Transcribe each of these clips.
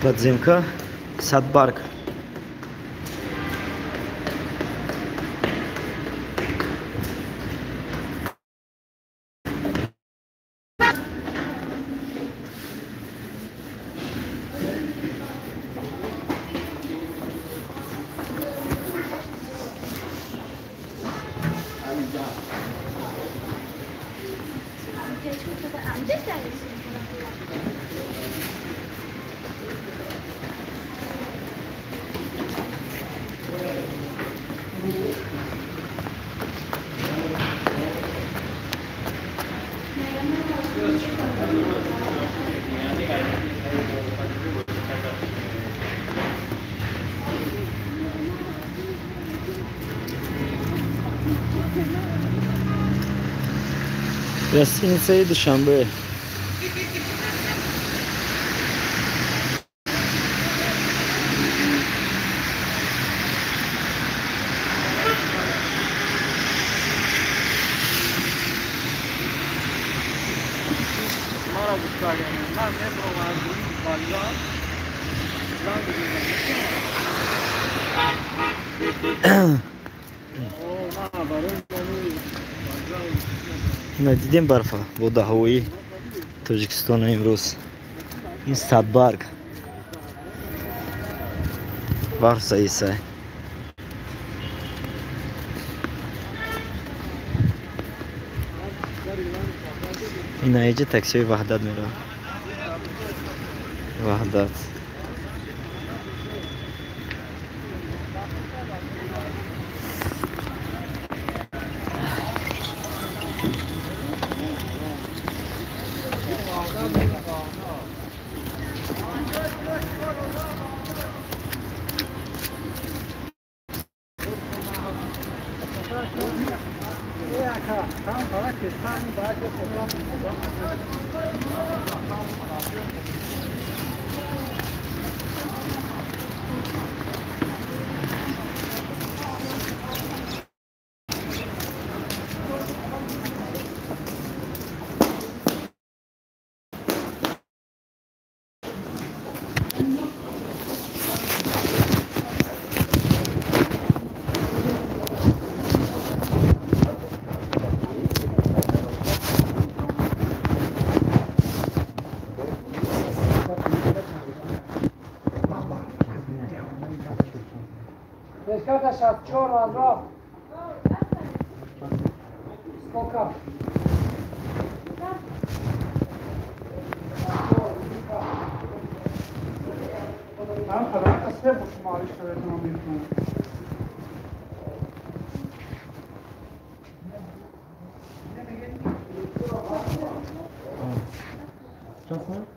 Подземка, Садбарг. Гостиница Душанбе. Дидем барфа бо даҳавои Тоҷикистона имрӯз. Ин Садбарг. Барф заиса. Ин аиҷа таксиҳои Ваҳдат меравад. Ваҳдат. Пешката 64 азро. Сколько? Там подарка се бушмали што е на митно. Чанд?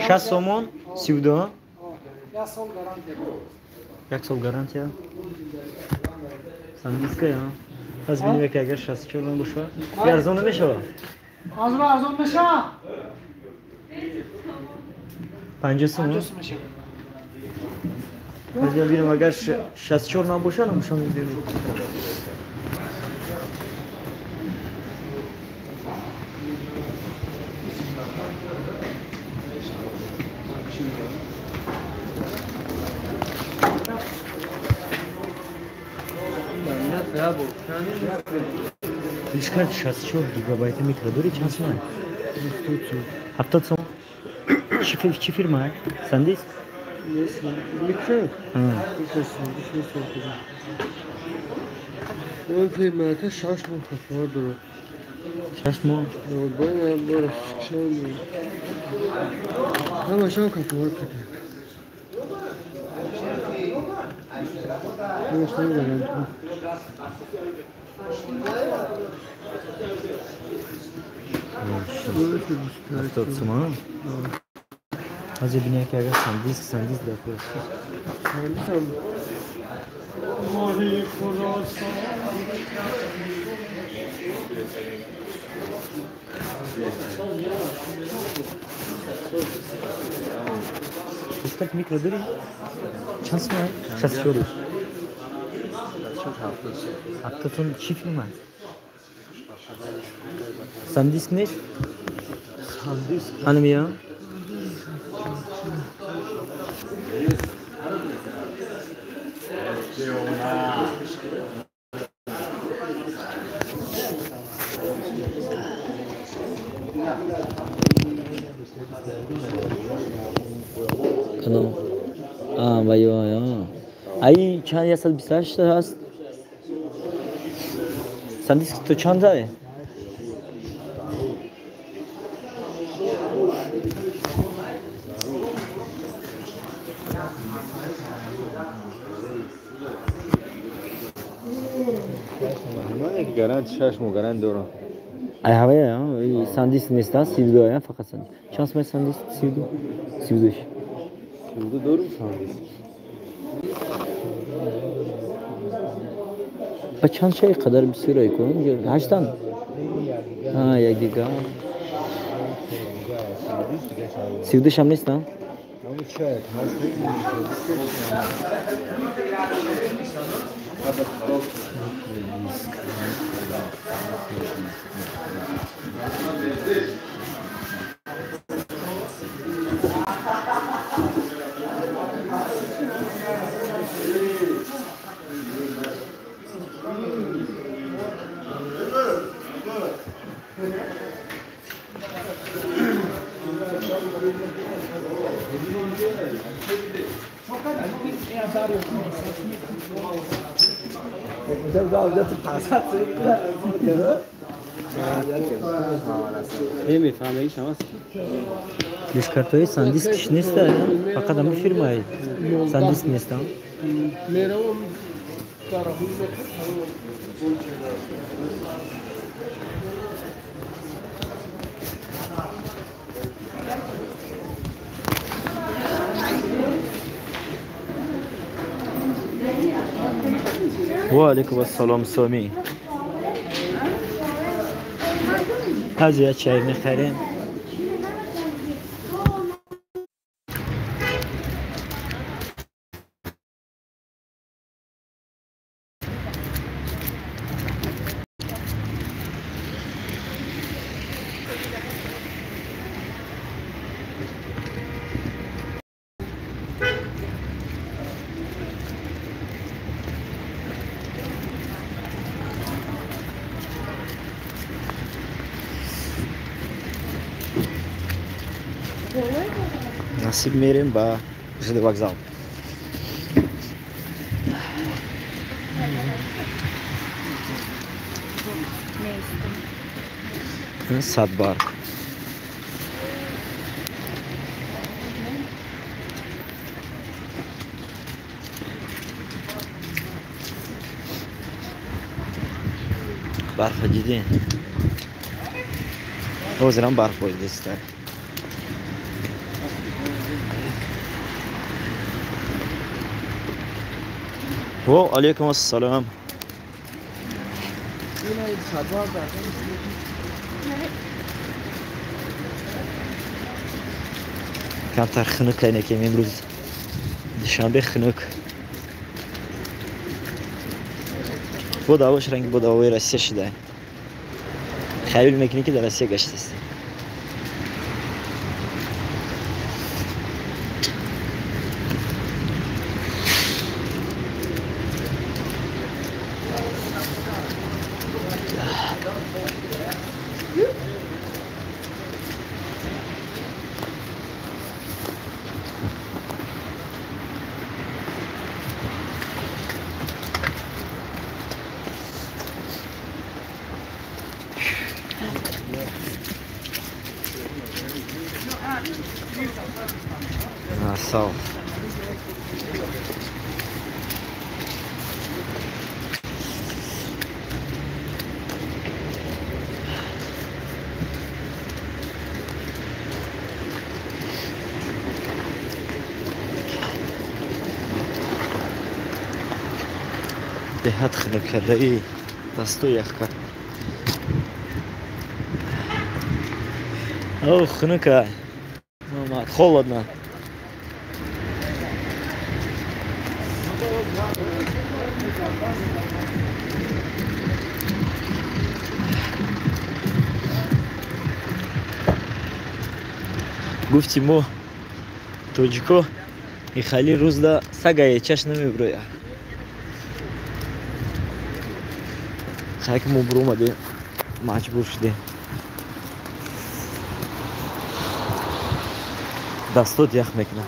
Шаст сомон, 32. Як сол гарантия. Сандиска, я. Пас бинем ки агар 64 набошад, арзон намешавад. Арзон мешавад. 50 сомон. Пас бинем агар 64 набошад, намушон мебинем. Ишкар 64 гигабайт микро дори чанд сомон? 70 сомон. Чӣ фирма? Сандис? Микро? Микро Сандис нест. Он фирма ка 6 моҳ хатар дорад. 6 моҳ. Ҳамашон капор кардем. Ҳафтод сомон? Ҳозир бинем ки агар сандиск дар кор аст. Дискарт микро дорӣ? Чанд сомон? 64. 70 сом чӣ филм аст? Сандиск нест? Ана меям? Кадом? А, ваё, ай чанд 128 ҳаст? Сандиск то чанд ае? Гарант 6 моҳ гарант дорам. Ай ҳавая, сандиск нест, 32 ая, фақат сандиск. Чанд сомон сандиск? 32? 32. 32 дорум сандиск. Ба чанд шай қадар бисёр ай кун? 8тан? А, як гига. 32 шам нест, а? Дискартҳои сандискш нест, фақат ҳамин фирмаи сандиск нест. Ва алайкум ассалом, Сомӣ. Ҳозир як чай мехарем. Насиб мерем ба ЖД вокзал. Садбарг. Барфа дидин? Ҳозирам барф боидиста. Ва алайкум ассалом. Камтар хунук айнакем имрӯз душанбе хунук. Бо ҳавош ранги бо ҳавои Россия шуда. Хаёл мекунӣ ки дар Россия гаштаст. Асал. Беҳад хунук кардаи дасту яхка. О, хунука. Холодно. Гуфти мо тоҷико ихали рӯзда сагае чаш намеброя. Хайки мо буромадем, маҷбур шудем. Дастот ях мекунад.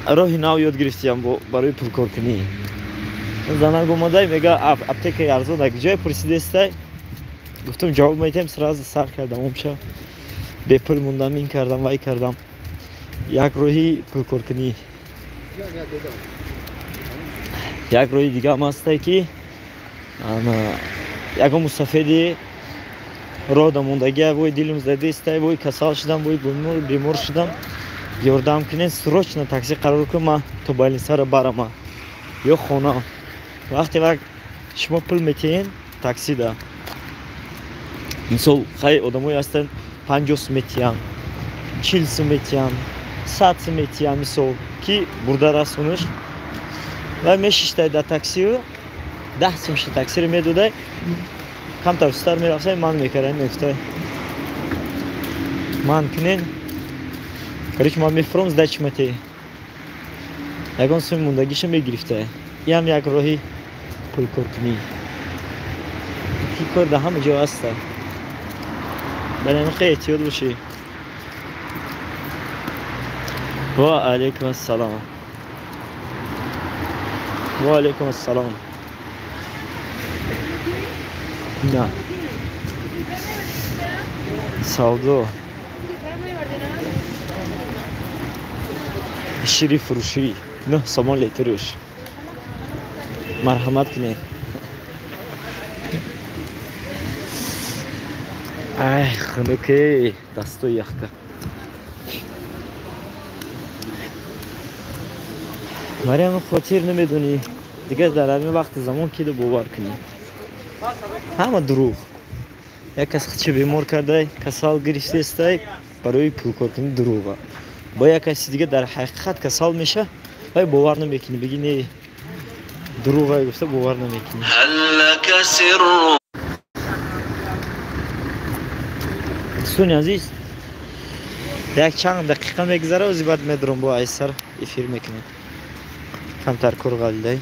Роҳи нав ёд гирифтиям барои пулкоркунӣ. Занак омадай мега аптекаи арзон дар ҷое пурсидестай. Гуфтам ҷавоб метиҳем, сразу сар кардам омша. Бепул мондам, ин кардам, вай кардам. Як роҳи пулкоркунӣ. Як роҳи дигаам ҳастай ки ягон мусафеди роҳ да мондагия, вой дилим задестай, вой касал шудам, вой бемор шудам. Ёрдам кунед, срочно такси қарор кун, ман то больницаро барама ё хона. Вақте вақт шумо пул метиҳен таксида. Мисол, хай одамое ҳастанд 50 сум метиҳанд, 40 сум метиҳанд, 100 сум метиҳанд, мисол, ки бурда расонаш. Ва мешиштай дар таксию, 10 сумши таксиро медодай, камтар сустар мерафтай, ман мекардай, мегуфтай. Ман кунен. Короче, ман мефуром, сдачи матей. Ягон суми мондагиша мегирифта. Иам як роҳи пулкоркунӣ. Ки кор дар ҳама ҷо ҳаста. Барои ҳамин хеле эҳтиёт бошӣ. Ва алайкум ассалом. Ва алайкум ассалом. На. Савдо. Шири фурӯшӣ 9 сомон литрш. Марҳамат кунед. Ай, хунуке, дасту яхка. Марьям хотир намедонӣ. Дигар дар ҳамин вақти замон кида бовар кунӣ. Ҳама дурӯғ. Як кас худшо бемор кардай, касал гирифтестай, барои пулкоркунӣ дурӯға. Бо як каси дига дар ҳақиқат касал меша, вай бовар намекунӣ, бигӣ не дурӯға гуфта бовар намекунӣ. Дӯстони азиз, як чанд дақиқа мегузара, ози баъд медурам бо айсар эфир мекунем. Камтар кор ғалидай.